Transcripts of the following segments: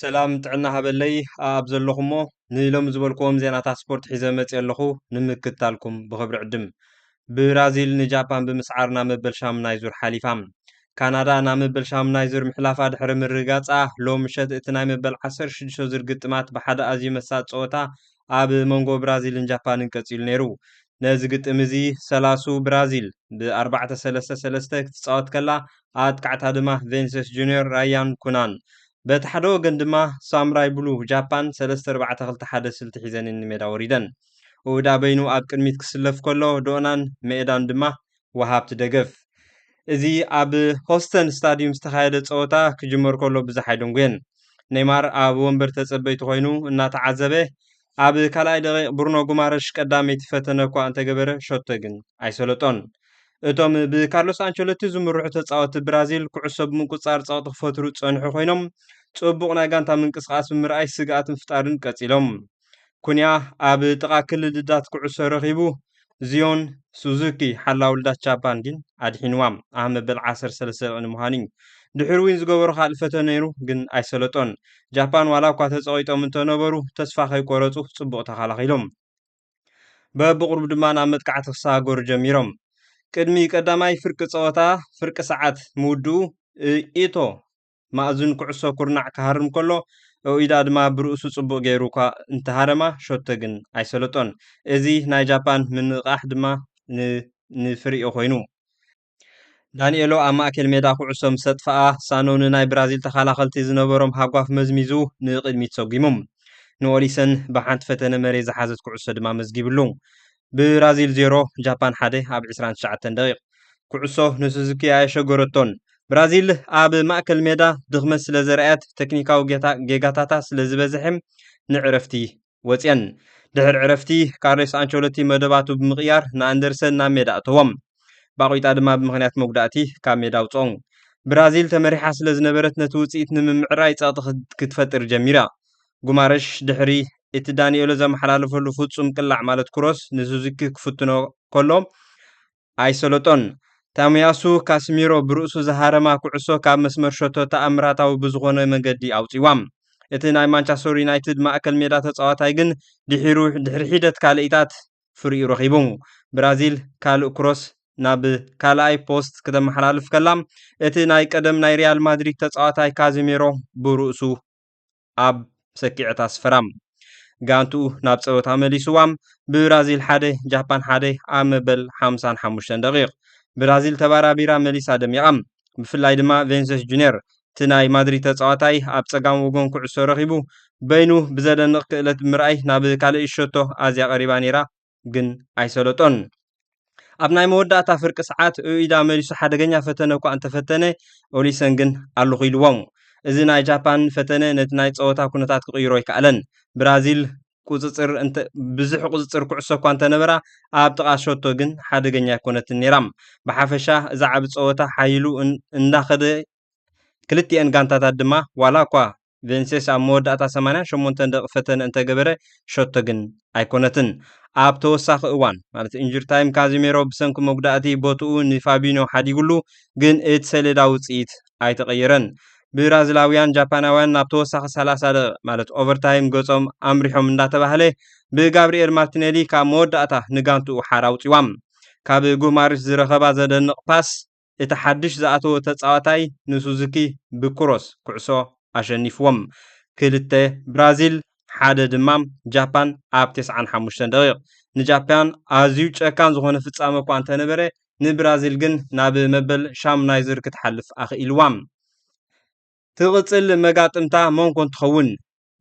ሰላም ጥዕና ሃበለይ ኣብ ዘለኹሞ፣ ንሎሚ ዝበልክዎም ዜናታት ስፖርት ሒዘ መፅእ ኣለኹ። ንምክትታልኩም ብኽብሪ ዕድም። ብራዚል ንጃፓን ብምስዓር ናብ መበል ሻምናይ ዙር ሓሊፋ። ካናዳ ናብ መበል ሻምናይ ዙር ምሕላፋ ድሕሪ ምርጋፃ፣ ሎም ምሸት እቲ ናይ መበል ዓሰርተ ሽዱሽተ ዙር ግጥማት ብሓደ ኣዝዩ መሳጥ ፀወታ ኣብ መንጎ ብራዚልን ጃፓንን ቀፂሉ ነይሩ። ነዚ ግጥም እዚ ሰላሱ ብራዚል ብ ኣርባዕተ ሰለስተ ሰለስተ ክትፃወት ከላ፣ ኣጥቃዕታ ድማ ቬንሰስ ጁኒዮር ራያን ኩናን። በቲ ሓደ ወገን ድማ ሳምራይ ብሉ ጃፓን ሰለስተ ኣርባዕተ ክልተ ሓደ ስልቲ ሒዘን ንሜዳ ወሪደን። ኡዳ በይኑ ኣብ ቅድሚት ክስለፍ ከሎ፣ ዶኦናን መኤዳን ድማ ወሃብቲ ደገፍ። እዚ ኣብ ሆስተን ስታዲዩም ዝተኻየደ ጸወታ ክጅመር ከሎ ብዙሕ ኣይደንጉየን። ኔይማር ኣብ ወንበር ተጸበይቲ ኮይኑ እናተዓዘበ፣ ኣብ ካልኣይ ደቂቕ ብሩኖ ጉማረሽ ቀዳመይቲ ፈተነ እኳ እንተገበረ፣ ሸቶ ግን ኣይሰለጦን። እቶም ብካርሎስ ኣንቸሎቲ ዝምርሑ ተጻወትቲ ብራዚል ኩዕሶ ብምቁጽጻር ጸቕጢ ክፈጥሩ ዝጸንሑ ኮይኖም፣ ጽቡቕ ናይ ጋንታ ምንቅስቓስ ብምርኣይ ስግኣት ምፍጣርን ቀጺሎም። ኩንያ ኣብ ጥቓ ክልል ልዳት ኩዕሶ ረኺቡ፣ ዚዮን ሱዙኪ ሓላዊ ልዳት ጃፓን ግን ኣድሒንዋ። ኣብ መበል ዓሰርተ ሰለስተ ደቂቕ ንምዃን እዩ። ድሕሪ ዊን ዝገበሮ ካልእ ፈተነ ነይሩ፣ ግን ኣይሰለጦን። ጃፓን ዋላ እኳ ተጸቒጦም እንተነበሩ፣ ተስፋ ከይቆረጹ ጽቡቕ ተኸላኺሎም። በብቕሩብ ድማ ናብ መጥቃዕቲ ክሰጋገሩ ጀሚሮም። ቅድሚ ቀዳማይ ፍርቂ ጸወታ፣ ፍርቂ ሰዓት ምውድኡ፣ እ፣ ኢቶ ማእዝን ኩዕሶ ኩርናዕ ክሃርም ከሎ፣ ኦኢዳ ድማ ብርእሱ ጽቡቕ ገይሩ እኳ እንተሃረማ፣ ሸቶ ግን ኣይሰለጦን። እዚ ናይ ጃፓን ምንቕቓሕ ድማ ን-፣ ንፍሪኦ ኮይኑ። ዳንኤሎ ኣብ ማእከል ሜዳ ኩዕሶ ምስ ኣጥፍኣ፣ ሳኖ ንናይ ብራዚል ተኸላኸልቲ ዝነበሮም ሃጓፍ መዝሚዙ ንቕድሚት ሰጒሙ። ንኦሊሰን ብሓንቲ ፈተነ መሬት ዝሓዘት ኩዕሶ ድማ መዝጊብሉ። ብራዚል ዜሮ፣ ጃፓን ሓደ ኣብ ዕስራን ትሽዓተን ደቂቕ። ኩዕሶ ንሱዙኪ ኣየሸገረቶን። ብራዚል ኣብ ማእከል ሜዳ ድኽመት ስለ ዘርኣየት፣ ቴክኒካዊ ጌታ-፣ ጌጋታታ ስለ ዝበዝሐ ንዕረፍቲ ወጽየን። ድሕሪ ዕረፍቲ፣ ካርሎስ ኣንቸሎቲ መደባቱ ብምቕያር ንኣንደርሰን ናብ ሜዳ ኣእተዎም። ባቑይጣ ድማ ብምኽንያት መጉዳእቲ ካብ ሜዳ ኣውጽኦ። ብራዚል ተመሪሓ ስለ ዝነበረት፣ ነቲ ውጽኢት ንምምዕራይ ጸቕጢ ክት-፣ ክትፈጥር ጀሚራ። ጉማረሽ ድሕሪ እቲ ዳንኤሎ ዘመሓላለፈሉ ፍጹም ቅላዕ ማለት ክሮስ ንሱዙኪ ክፍትኖ ከሎ ኣይሰለጦን። ታሙያሱ ካስሚሮ ብርእሱ ዝሃረማ ኩዕሶ ካብ መስመር ሸቶ ተኣምራታዊ ብዝኾነ መንገዲ ኣውጺዋ። እቲ ናይ ማንቸስተር ዩናይትድ ማእከል ሜዳ ተጻዋታይ ግን ድሒሩ፣ ድሕሪ ሒደት ካልኢታት ፍሪኡ ረኺቡ። ብራዚል ካልእ ክሮስ ናብ ካልኣይ ፖስት ክተመሓላልፍ ከላ፣ እቲ ናይ ቀደም ናይ ሪያል ማድሪድ ተጻዋታይ ካዚሜሮ ብርእሱ ኣብ ሰኪዐት ኣስፈራ። ጋንትኡ ናብ ጸወታ መሊስዋ። ብብራዚል ሓደ፣ ጃፓን ሓደ ኣብ መበል ሓምሳን ሓሙሽተን ደቂቕ። ብራዚል ተባራቢራ መሊሳ ደሚቓ። ብፍላይ ድማ ቬንሰስ ጁኒየር፣ እቲ ናይ ማድሪድ ተጻዋታይ፣ ኣብ ጸጋም ወገን ኩዕሶ ረኺቡ፣ በይኑ ብዘደንቕ ክእለት ብምርኣይ ናብ ካልእ ሸቶ ኣዝያ ቀሪባ ነይራ፣ ግን ኣይሰለጦን። ኣብ ናይ መወዳእታ ፍርቂ ሰዓት ኡኢዳ መሊሱ ሓደገኛ ፈተነ እኳ እንተፈተነ፣ ኦሊሰን ግን ኣለኹ ኢልዎም። እዚ ናይ ጃፓን ፈተነ ነቲ ናይ ጸወታ ኩነታት ክቕይሮ ኣይከኣለን። ብራዚል ቁጽጽር እንተ-፣ ብዙሕ ቁጽጽር ኩዕሶ እኳ እንተነበራ፣ ኣብ ጥቓ ሸቶ ግን ሓደገኛ ኣይኮነትን ነይራ። ብሓፈሻ እዚ ዓቢ ጸወታ ሓይሉ እን-፣ እንዳኸደ፣ ክልቲኤን ጋንታታት ድማ፣ ዋላ እኳ ቬንሴስ ኣብ መወዳእታ ሰማንያን ሸሞንተን ደቂ ፈተነ እንተገበረ፣ ሸቶ ግን ኣይኮነትን። ኣብ ተወሳኺ እዋን፣ ማለት ኢንጁሪ ታይም፣ ካዚሜሮ ብሰንኪ መጉዳእቲ ቦትኡ ንፋቢኖ ሓዲጉሉ፣ ግን እቲ ሰሌዳ ውጽኢት ኣይተቐየረን። ብራዚላውያን ጃፓናውያን ናብ ተወሳኺ ሰላሳ ደቂቕ፣ ማለት ኦቨርታይም፣ ገጾም ኣምሪሖም እንዳተባህለ፣ ብጋብሪኤል ማርቲኔሊ ካብ መወዳእታ ንጋንትኡ ሓራ ኣውጺዋ። ካብ ጉማሪሽ ዝረኸባ ዘደንቕ ፓስ፣ እቲ ሓድሽ ዝኣተወ ተጻዋታይ ንሱዙኪ ብክሮስ ኩዕሶ ኣሸኒፍዎም። ክልተ ብራዚል፣ ሓደ ድማ ጃፓን ኣብ ተስዓን ሓሙሽተን ደቂቕ። ንጃፓን ኣዝዩ ጨካን ዝኾነ ፍጻመ እኳ እንተነበረ፣ ንብራዚል ግን ናብ መበል ሻሙናይ ዙር ክትሓልፍ ኣኽኢልዋ። ትቕጽል መጋጥምታ መን ኮን ትኸውን?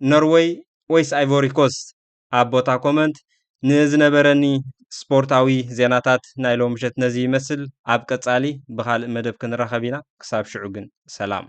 ኖርወይ ወይስ ኣይቮሪ ኮስት? ኣብ ቦታ ኮመንት። ንዝነበረኒ ስፖርታዊ ዜናታት ናይ ሎሚ ምሸት ነዚ ይመስል። ኣብ ቀጻሊ ብኻልእ መደብ ክንራኸብ ኢና። ክሳብ ሽዑ ግን ሰላም።